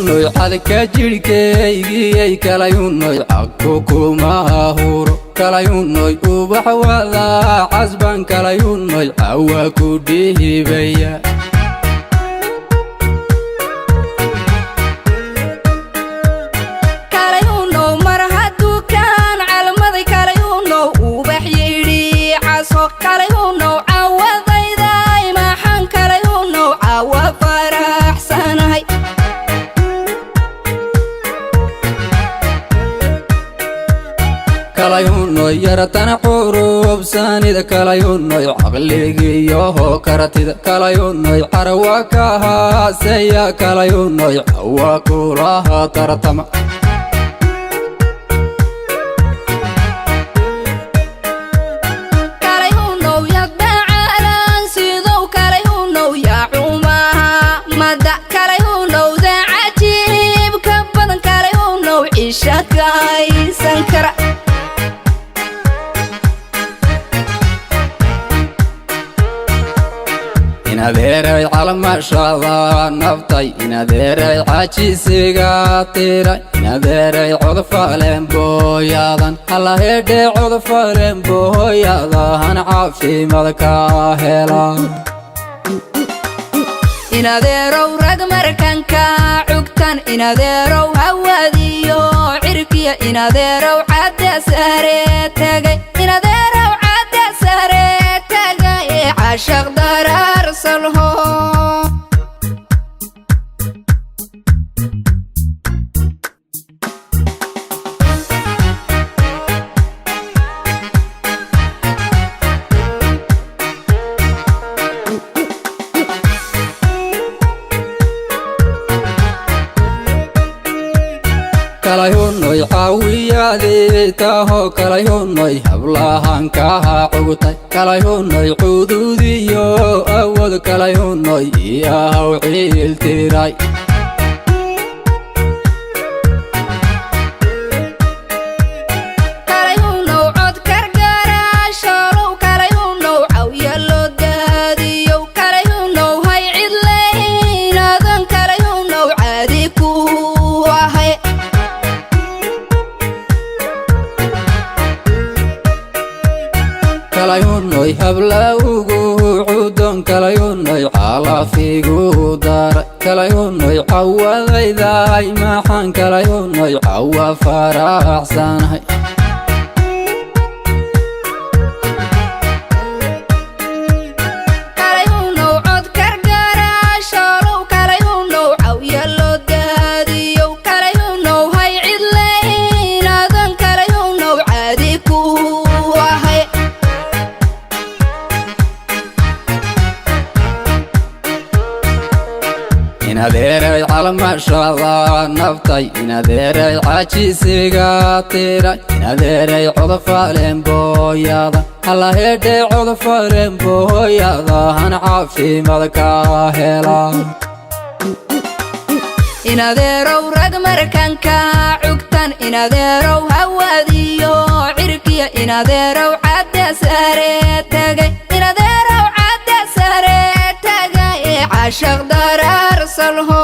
Kalayunoy cadka jidhkaygiyay, kalayunoy cagku kuma huro, kalayunoy ubax wada casban, kalayunoy cawa ku dhihibaya. Kalayunow mar hadduu kaan calmaday, kalayunow ubax yidhi caso, kalayunow cawadayday maxaan, kalayunow cawa faraxsanahay. Kalayunoy yaratana curubsanida, kalayunoy caqligiyoho karatida, kalayunoy carawa ka haaseya, kalayunoy cawa kulaha tartama. Kalayunow yadbacalan sidow, kalayunow yaa cumaha mada, kalayunow dacajiib ka badan, kalayunow cisha ka haysan kara. Inadeeray calmashada naftay, inadeeray cajisiga tiray, inadeeray codfaleen booyadan, hallahedhe codfaleen booyadahan caafimaad ka hela. Inadeerow rag markanka cugtan, inadeerow hawadiyo cirkiya, inadeerow cadda sare tagay, inadeerow cadda sare tagay ee cashaq daraarsalho. Kalayunoy caawiyaadii taho, kalayunoy hablahankaha cugtay, kalayunoy cuduudiyo awood, kalayunoy iyahaw ciiltiray. Kalayunow cod kargaraashalow, kalayunow cawya loo daadiyow, kalayunow hay cidlaynadan, kalayunow caadi ku ahay. Kalayunoy habla ugu cudon, kalayunoy calafigu daray, kalayunoy cawadayday maxaan, kalayunoy cawa faraxsanahay. Kalayunow cod kargaraashalow, kalayunow cawya loo daadiyow, kalayunow hay cidlaynadan, kalayunow caadi ku ahay. Inadeeray calmashada naftay, inadeeray cajisiga tiray, inadeeray codfaleen booyada, hallahedhe codfaleen booyadahan caafimaad ka hela. Inadeerow rag markanka cugtan, inadeerow hawadiyo cirkiya, inadeerow cadda sare tagay, inadeerow cadda sare tagay ee cashaq daraarsalho.